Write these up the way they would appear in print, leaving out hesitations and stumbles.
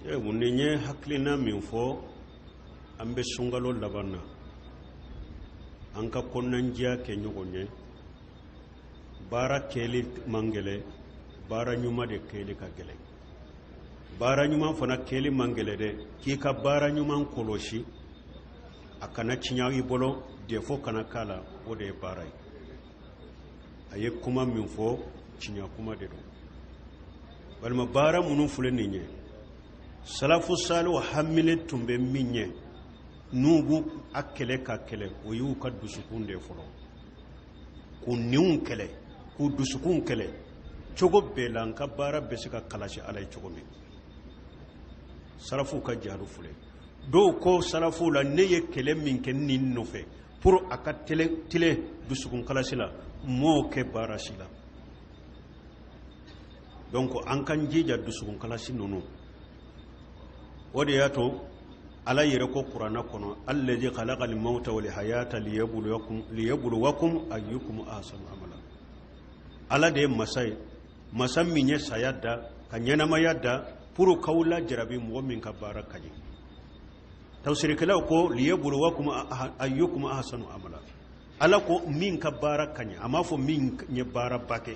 Nin ye hakilina min fɔ, an bɛ sunkalo laban na, an ka kɔnɔnandiya kɛ ɲɔgɔn ye. Baara kɛli man gɛlɛ, baara ɲuman de kɛli ka gɛlɛ. Baara ɲuman fana kɛli man gɛlɛ dɛ, k'i ka baara ɲuman kɔlɔsi, a kana tiɲɛ i bolo, défaut kana k'a la, o de ye baara ye. A ye kuma min fɔ, tiɲɛ kuma de don. Walima baara minnu filɛ nin ye, salafu salihu haminen tun bɛ min ye, n'u b'u a kɛlɛ ka kɛlɛ, o y'u ka dusukun de fɔlɔ, k'u niw kɛlɛ, k'u dusukun kɛlɛ cogo bɛɛ la, n ka baara bɛ se ka kalasi Ala ye cogo min. Salafuw ka jihadu filɛ. Dɔw ko salafuw la, ne ye kɛlɛ min kɛ nin nɔfɛ pour a ka tilen dusukun kalasi la, n m'o kɛ baara si la. Donc an k'an jija dusukun kalasi ninnu. O de y'a to Ala yɛrɛ ko Kuranɛ kɔnɔ: allazi khalaqal mawta wal hayata liyabluwakum ayyukum ahsanu amala. Ala de ye masa ye, masa min ye saya da ka ɲɛnamaya da pour k'aw lajarabi mɔgɔ min ka baara ka ɲi. Tafsirikɛlaw ko liyabluwakum ayyukum ahsanu amala, Ala ko min ka baara ka ɲi. A m'a fɔ min ye baaraba kɛ,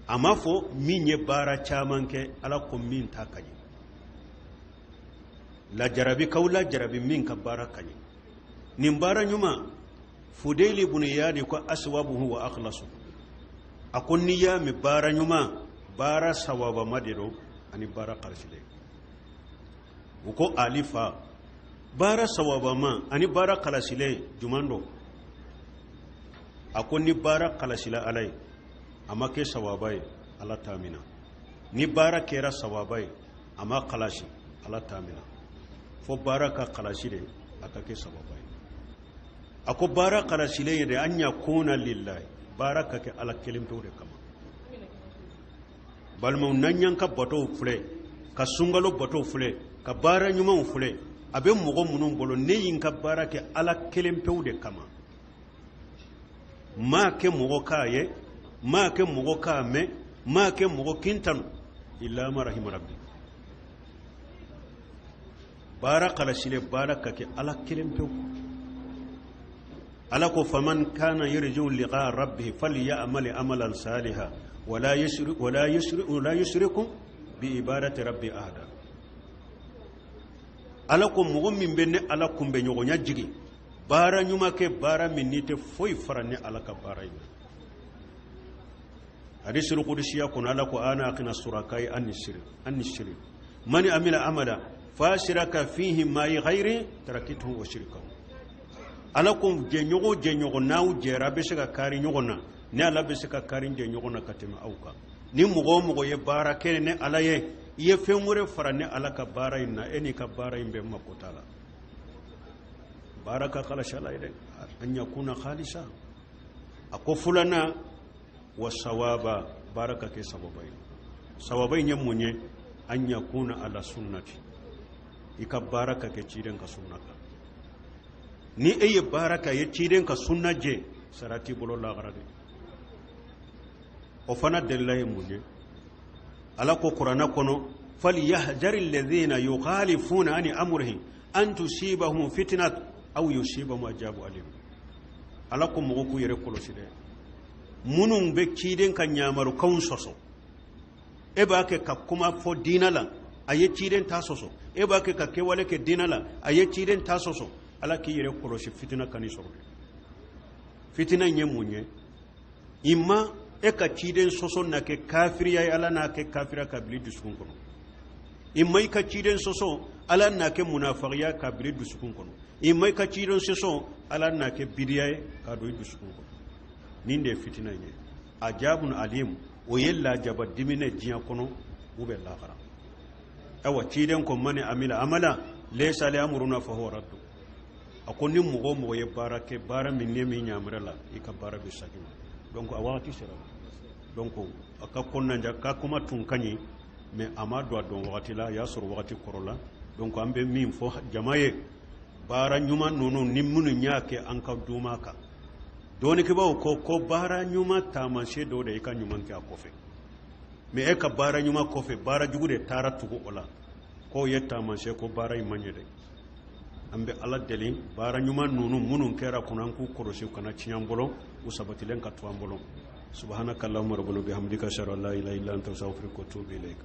a m'a fɔ min ye baara caman kɛ, Ala ko min ta ka ɲi. Lajarabi, k'aw lajarabi min ka baara ka ɲi. Nin baara ɲuman, Fudeli bun Iyadi ko aswabuhu wa akhlasu. A ko n'i y'a mɛn baara ɲuman, baara sawabama de don ani baara kalasilen. U ko Ali fa, baara sawabama ani baara kalasilen juman don? A ko ni baara kalasila Ala ye, a ma kɛ sawaba ye, Ala t'a mina. Ni baara kɛra sawaba ye, a ma kalasi, Ala t'a mina. Fo baara ka kalasi de, a ka kɛ sawaba ye. A ko baara kalasilen ye de, an yakuna lillahi, baara ka kɛ Ala kelen pewu de kama. Balimaw, n'an y'an ka batow filɛ, ka sunkalo batow filɛ, ka baara ɲumanw filɛ, a bɛ mɔgɔ minnu bolo, ne ye n ka baara kɛ Ala kelen pewu de kama, m'a kɛ mɔgɔ k'a ye, m'a kɛ mɔgɔ k'a mɛn, m'a kɛ mɔgɔ kin tanu, illa ma rahima rabbi. Baara kalasilen, baara ka kɛ Ala kelen pewu. Ala ko faman kana yarju liqa rabbihi falyamal amalan saliha wala yushrik wala yushrik wala yushriku bi ibadati rabbi ahada. Ala ko mɔgɔ min bɛ ne Ala kunbɛ ɲɔgɔnya jigi, baara ɲuman kɛ, baara min n'i tɛ foyi fara ne Ala ka baara in na. Hadisul qudsiya kɔnɔ, Ala ko ana aghna suraka'i anni shirk man amila amala fa ashraka fihi ma'i ghairi tarakituhu wa shirkahu. Ala ko jɛɲɔgɔn jɛɲɔgɔn n'aw jɛra, a bɛ se ka kari ɲɔgɔn na, ne Ala bɛ se ka kari jɛɲɔgɔn na ka tɛmɛ aw kan. Ni mɔgɔ o mɔgɔ ye baara kɛ ne Ala ye, i ye fɛn wɛrɛ fara ne Ala ka baara in na, e n'i ka baara in bɛɛ mako t'a la. Baara ka kalasi Ala ye dɛ, an yakuna khalisa. A ko filanan wa sawaba, baara ka kɛ sawaba ye. Sawaba in ye mun ye? An yakuna ala sunnati, i ka baara ka kɛ ciden ka sunna kan. Ni e ye baara kɛ, a ye ciden ka sunna jɛ, sara t'i bolo lahara dɛ. O fana delila ye mun ye? Ala ko Kuranɛ kɔnɔ: falyahzari alladhina yukhalifuna an amrihi an tusibahum fitnat aw yusibahum ajabu alim. Ala ko mɔgɔ k'u yɛrɛ kɔlɔsi dɛ, minnu bɛ ciden ka ɲamarukanw sɔsɔ. E b'a kɛ ka kuma fɔ diinɛ la, a ye ciden ta sɔsɔ. E b'a kɛ ka kɛwale kɛ diinɛ la, a ye ciden ta sɔsɔ. Ala k'i yɛrɛ kɔlɔsi fitina kan'i sɔrɔ dɛ. Fitina in ye mun ye? I ma e ka ciden sɔsɔ na kɛ kafiriya ye, Ala n'a kɛ kafiriya ka bila i dusukun kɔnɔ. I ma i ka ciden sɔsɔ, Ala n'a kɛ munafagiya ka bila i dusukun kɔnɔ. I ma i ka ciden sɔsɔ, Ala n'a kɛ bidiya ye ka don i dusukun kɔnɔ. Nin de ye fitina ye, ajabun alim, o ye lajaba diminɛ diɲɛ kɔnɔ u bɛ lahara. Ayiwa, ciden ko mani amila amala laysa alayhi amruna fahuwa raddu. A ko ni mɔgɔ o mɔgɔ ye baara kɛ, baara min ne min yamariya la, i ka baara bɛ segin ma. Donc a wagati sera, donc a ka kɔnɔnanja ka kuma tun ka ɲi, mais a ma don a dɔn wagati la, a y'a sɔrɔ wagati kɔrɔ la. Donc an bɛ min fɔ jama ye, baara ɲuman ninnu ni minnu y'a kɛ an ka duma kan, dɔnnikɛbaaw ko ko baara ɲuman taamasiyɛn dɔ de i ka ɲuman kɛ a kɔfɛ. Mais e ka baara ɲuman kɔfɛ, baara jugu de taara tugu o la. K'o ye taamasiyɛn ko baara in ma ɲɛ dɛ. An bɛ Ala deli, baara ɲuman ninnu minnu kɛra kɔnɔ, an k'u kɔlɔsi, u kana tiɲɛ an bolo, u sabatilen ka to an bolo. Subhanaka allahumma rabbana bihamdika, ashhadu an la ilaha illa anta, astaghfiruka wa atubu ilayk.